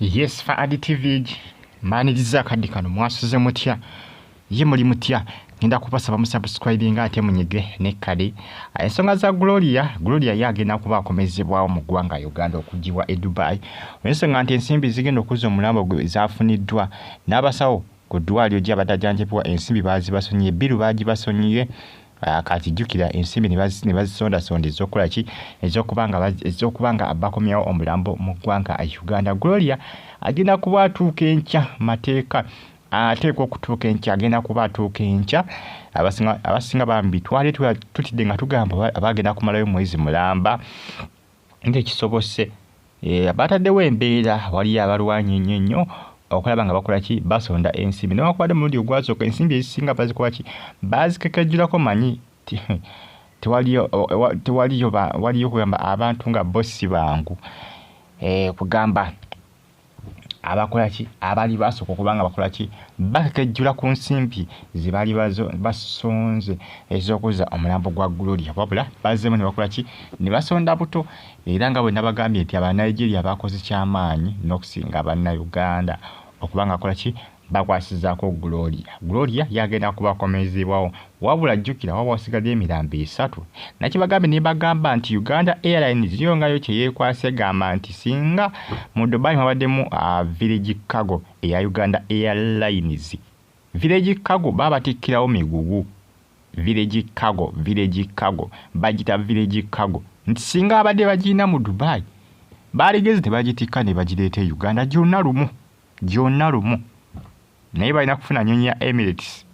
Yes, Faadi TV mbaniriza akadde kano. Mwasuze mutya? Ye muli mutya? Ngenda kubasaba musubscribinga ate munyige ne kale. Ensonga za Gloria, Gloria ye agenda kuba akomezebwawo mu ggwanga Uganda okugibwa e Dubai, olw'ensonga nti ensimbi zigenda okuzza omulambo gwe zaafuniddwa n'abasawo ku ddwaliro gy'abadde ajjanjabibwa. Ensimbi baazibasonyiye, bill baagibasonyiye. Kati jjukira ensimbi ne bazisondasonda ez'okukola ki, ez'okuba nga bakomyawo omulambo mu ggwanga Uganda. Gloria agenda kuba atuuka enkya, mateeka ateekwa okutuuka enkya, agenda kuba atuuka enkya. Abasinga bambi twali tutidde nga tugamba bagenda kumalayo mwezi mulamba nti ekisobose. Bataddewo embeera, waliyo abalwanyi ennyo ennyo okulaba nga bakola ki, basonda ensimbi, newankubadde mulundi ogwasooka ensimbi ezisinga bazikola ki, bazikekejjulako. Manyi tewaliyo, tewaliyo, waliyo kugamba abantu nga bo si bangu, kugamba abakola ki, abaali basooka okuba nga bakola ki, bakekejjula ku nsimbi ze baali basonze ez'okuzza omulambo gwa Gloria. Wabula bazzeemu ne bakola ki, ne basonda buto. Era nga bwe nabagambye nti Abanigeria bakoze kyamaanyi n'okusinga Abannayuganda okuba nga bakola ki, bakwasizaako Gloria. Gloria yagenda kubakomezebwawo, wabula jjukira waba wasigadde emirambo esatu. Nakibagambye ne bagamba nti Uganda Airlines yo nga yo kye yeekwasa, egamba nti singa mu Dubai mwabaddemu village cargo eya Uganda Airlines, village cargo baba batikkirawo migugu. Village cargo, village cargo bagita village cargo, nti singa abadde bagirina mu Dubai, baaligezi tebagitikka ne bagireeta e Uganda gyonna lumu, gyonna lumu. Naye balina kufuna nnyonyi ya Emirates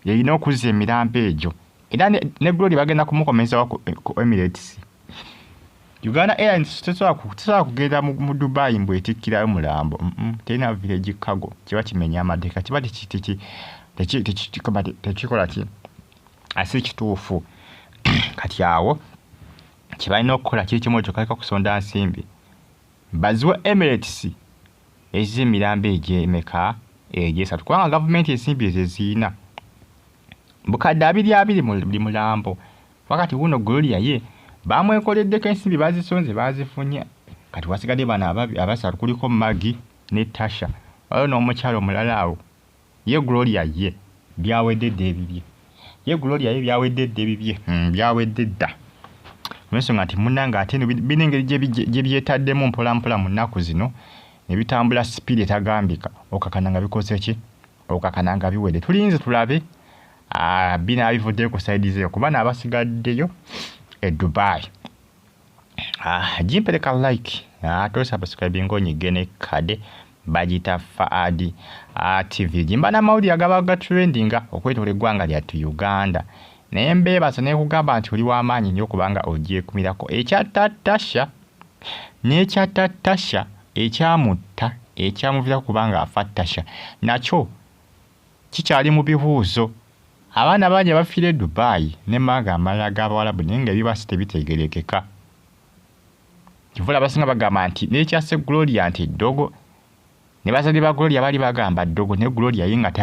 erina okuzza emirambo egyo, era ne Gloria bagenda kumukomezawo ku Emirates. Uganda Airlines tesobola kugenda mu Dubai mbu etikkirayo mulambo. Terina village cargo, kiba kimenya amateeka, kiba tekikola ki, si kituufu. Kati awo kyebalina okukola kiri kimu ekyo, kaleka kusonda nsimbi, baziwe Emirates ez'emirambo egyo emeka, egyesatu, kubanga gavumenti ensimbi ezo eziyina 20,000 buli mulambo. Wakati wuno Gloria ye bamwekoleddeko, ensimbi bazisonze, bazifunye. Kati wasigadde bano abasatu, kuliko Maggie ne Tasha, waliwo n'omukyalo omulala awo. Ye Gloria ye byawedde dda ebibye, ye Gloria ye byawedde dda ebibye, byawedde dda, olw'ensonga nti munnange ate eno bina engeri gye byetaddemu mpola mpola mu nnaku zino ne bitambula speed etagambika, okakana nga bikoze ki, okakana nga biwedde. Tulinze tulabe bina bivuddeyo ku side zeeyo kuba n'abasigaddeyo e Dubai. Gimpereka like ate osubscribinga, onyige ne kade bagiyita Faadi TV, gimba n'amawulire agaba gatrendinga okwetoola eggwanga lyattu Uganda. Naye mbeebaza nekugamba nti oli w'amaanyi nnyo okubanga ogyekumirako. Ekyatta Tasha n'ekyatta Tasha, ekyamutta, ekyamuviirako kubanga afa Tasha, nakyo kikyali mu bibuuzo. Abaana bangi abafiira e Dubai ne mawanga amalala g'Abawalabu, naye nga ebibasi tebitegeerekeka. Kivula abasinga bagamba nti n'ekyasse Gloria nti ddogo, ne bazadde ba Gloria baali bagamba ddogo, naye Gloria ye nga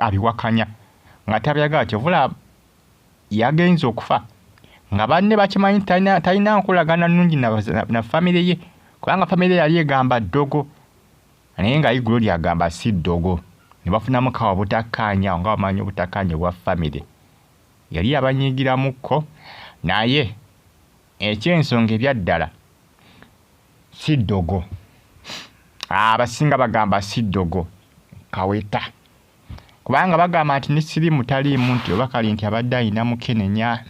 abiwakanya, nga tabyagala. Kyovula yagenze okufa nga banne bakimanyi talina nkolagana nnungi na famire ye, kubanga famire yali egamba ddogo, naye nga ye Gloria agamba si ddogo, ne bafunamu kawa obutakkaanya, nga bamanyi obutakkaanya obwa famire yali abanyigiramukko. Naye ekyensonga ebyaddala si ddogo, abasinga bagamba si ddogo, kaweta, kubanga bagamba nti ne siriimu taliimu, nti oba kali nti abadde alina mukenenya,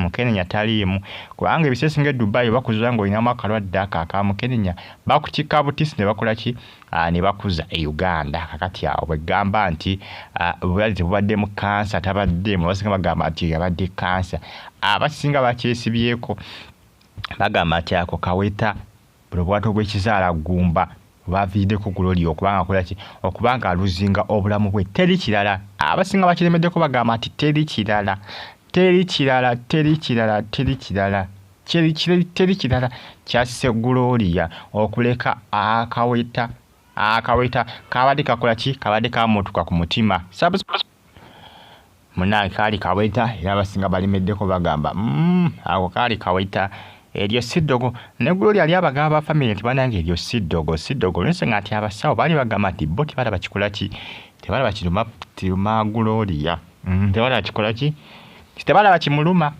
mukenenya taliimu, kubanga ebiseera ebisinga e Dubai bakuzuula ng'olinamu akalwadde ako aka mukenenya, bakutikka butisi ne bakola ki, ne bakuza e Uganda. Kakati awo bwegamba nti obulwadde tebubaddemu kansa, tabaddeemu, abasinga bagamba nti yabadde kansa. Abasinga bakyesibyeko, bagamba nti ako kaweta, buno obwato bw'ekizaala ggumba baviiriddeko Gloria okubanga akola ki, okubanga aluzinga obulamu bwe. Teri kirala, abasinga bakiremeddeko, bagamba nti teri kirala, teri kirala, teri kirala, teri kirala, teri kirala kyasse Gloria okuleka akaweta. Akaweta kabadde kakola ki, kabadde kamutuka ku mutima munange, kaali kaweta. Era abasinga balemeddeko, bagamba ako kaali kaweta. Eryo si ddogo. Ne Gloria ali abagamba ba famire nti banange eryo si ddogo, si ddogo, olw'ensonga nti abasawo baali bagamba nti bo tebalaba kikola ki, tebalaba kiruma, kiruma Gloria. Tebalaba kikola ki, tebalaba kimuluma.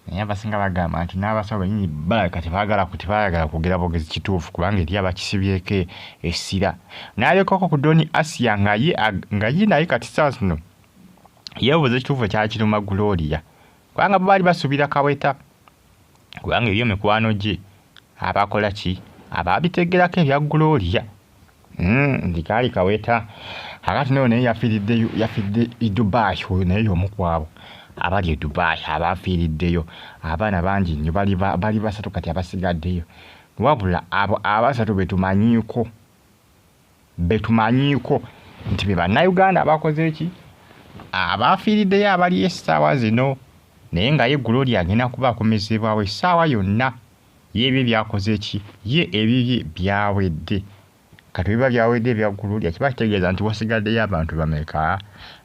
Naye abasinga bagamba nti n'abasawo bennyini balabika tebaagala, tebaagala kwogera bwogezi kituufu, kubanga eri abakisibyeko essira. N'alekako ku Don Asia nga ye, nga ye naye kati ssaawa zino yeebuuza ekituufu ekyakiruma Gloria, kubanga bo baali basuubira Kaweta, kubanga eriyo mikwano gye abakola ki, abaabitegerako ebya Gloria. Nti kaali Kaweta. Kakati n'oyo naye yafiiriddeyo, yafiiridde e Dubai. Oyo naye y'omu ku abo abali e Dubai abafiiriddeyo. Abaana bangi nnyo, bali basatu kati abasigaddeyo, wabula abo abasatu betumanyiiko, betumanyiiko nti be Bannayuganda abakoze ki, abafiiriddeyo abaliyo essaawa zino. Naye nga ye Gloria agenda kuba akomezebwawo essaawa yonna. Ye ebyo byakoze ki, ye ebibye byawedde. Kati biba byawedde ebya Gloria, kiba kitegeeza nti wasigaddeyo abantu bameka?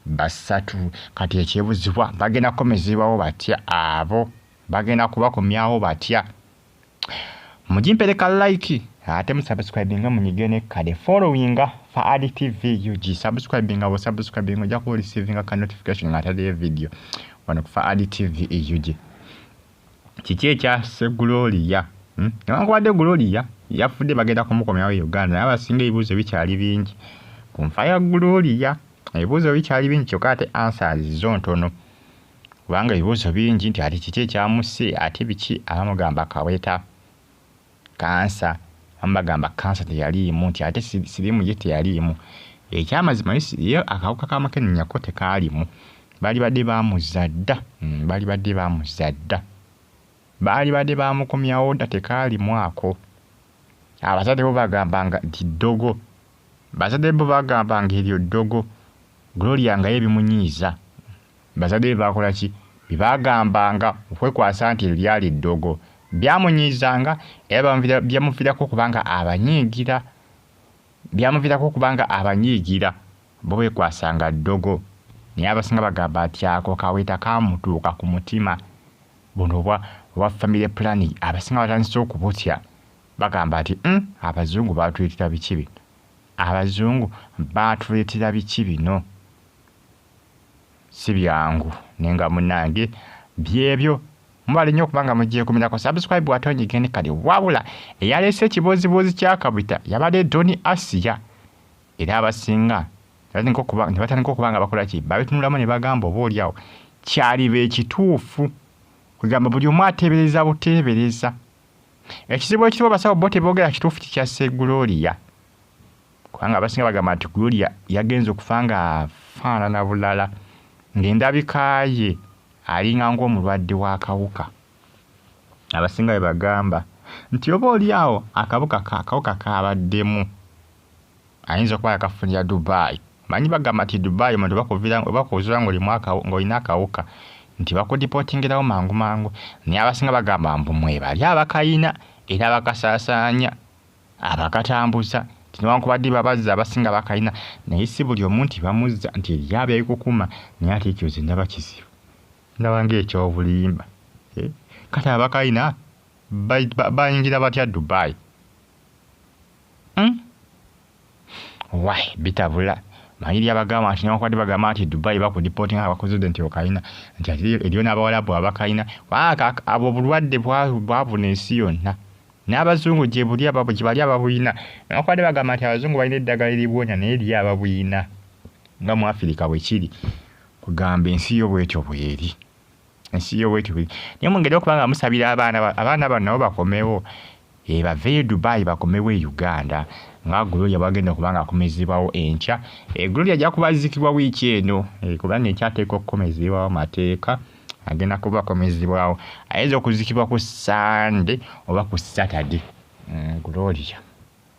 Basatu. Kati ekyebuzibwa, bagenda kukomezebwawo batya abo? Bagenda kubakomyawo batya? Mugimpereka like, ate musubscribinga, munyige ne kale followinga Faadi TV UG. Subscribinga, bwo subscribinga ojja kuba receivinga ka notification nga ataddeyo video wano ku Faadi TV UG. Kiki ekyasse Gloria? Newankubadde Gloria yafudde, bagenda kumukomyawo e Uganda, naye abasinga ebibuuzo bikyali bingi ku nfa ya Gloria. Ebibuuzo bikyali bingi, kyokka ate answers zo ntono, kubanga ebibuuzo bingi nti ate kiki ekyamusse, ate biki. Abamugamba Kaweta, kansa, abamu bagamba kansa teyaliimu, nti ate siriimu ye teyaliimu. Ekyamazima ye akawuka ka mukenenya ko tekaalimu, baali badde bamuzza dda. Baali badde bamuzza dda, baali badde bamukomyawo dda, tekaalimu ako. Abazadde bo bagambanga nti ddogo, bazadde bo bagambanga eryo ddogo. Gloria nga ye bimunyiiza, bazadde be bakola ki, bye bagambanga okwekwasa nti eryo lyali ddogo, byamunyiizanga, era byamuviirako okubanga abanyiigira, byamuviirako okubanga abanyiigira. Bo beekwasanga ddogo, naye abasinga bagamba nti ako Kaweta kamutuuka ku mutima. Buno obwa family planning abasinga batandise okubutya, bagamba nti abazungu batuleetera biki bino, abazungu batuleetera biki bino, si byangu. Naye nga munnange byebyo, mubale nnyo okubanga mugyekumirako. Subscribe ate onyige kale. Wabula eyaleese ekibooziboozi kya Kabita yabadde Don Asia, era abasinga ne batandika okuba nga bakola ki, babitunulamu ne bagamba oba oliawo kyaliba ekituufu. Kugamba buli omu ateebereza buteebereza. Ekizibu ekiriwo, abasawo bo teboogera kituufu kikyasse Gloria, kubanga abasinga bagamba nti Gloria yagenze okufa nga afaanana bulala, ng'endabika ye alinga ng'omulwadde w'akawuka. Abasinga bwe bagamba nti oba oli awo akawuka kabaddemu, ayinza okuba yakafunira Dubai. Manyi bagamba nti Dubai omuntu bakuzuula ng'olina akawuka nti bakudipootingirawo mangu mangu. Naye abasinga bagamba mbu mwebali abakayina era abakasaasaanya, abakatambuza, nti newankubadde babazza abasinga bakayina, naye si buli omu nti bamuzza, nti eriyo abeekukuma. Naye ate ekyo nze ndaba kizibu, ndaba ng'ekyobulimba. Kati abakayina bayingira batya Dubai? Wai bitabula. Manyi lyabagamba nti newankubadde bagamba nti Dubai bakudipootinga nga bakuzudde nti okayina, nti ate eriyo n'abawalabu abakayina, kubanga abo obulwadde bwabuna ensi yonna, n'abazungu gye buli gye bali ababuyina. Newankubadde bagamba nti abazungu balina eddagala eribuwonya, naye eriyo ababuyina nga mu Afirika bwe kiri. Kugamba ensi yo bwetyo bweri, ensi yo bwetyo bweri. Naye mungeri okuba nga musabira abaana bano nabo bakomewo, baveeyo Dubai bakomewo e Uganda, nga Gloria bwagenda okuba nga akomezebwawo enkya. Gloria ajja kuba aziikibwa wiiki eno, kubanga enkya ateekwa okukomezebwawo mateeka, agenda kuba akomezebwawo. Ayinza okuziikibwa ku Sande oba ku Saturday. Gloria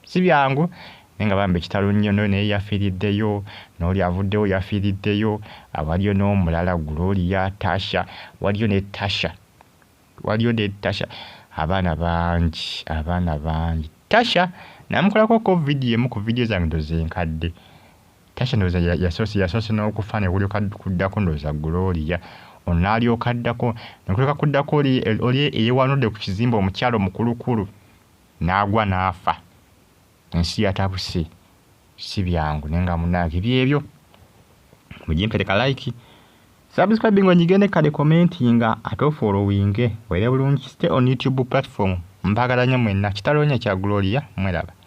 si byangu, naye nga bambi ekitalo nnyo. No naye yafiiriddeyo, n'oli avuddewo yafiiriddeyo, waliyo n'omulala Gloria, Tasha, waliyo ne Tasha, waliyo ne Tasha. Abaana bangi, abaana bangi. Tasha namukolako ko vidiyo emu ku vidiyo zange ndowooza enkadde. Tasha ndowooza yasoose n'okufa ne kulyoka kuddako ndowooza Gloria. Ono n'alyoka addako, ne kulyoka kuddako oli oli eyeewanudde ku kizimbe, omukyala omukulukulu n'agwa n'afa. Ensi yatabuse, si byangu, naye nga munnange byebyo. Mugimpereka like, subscribing, onyige kale, commentinga ate ofollowinge, weere bulungi. Stay on YouTube platform. Mbaagala nnyo mwenna. Kitalo nnyo kya Gloria, mweraba.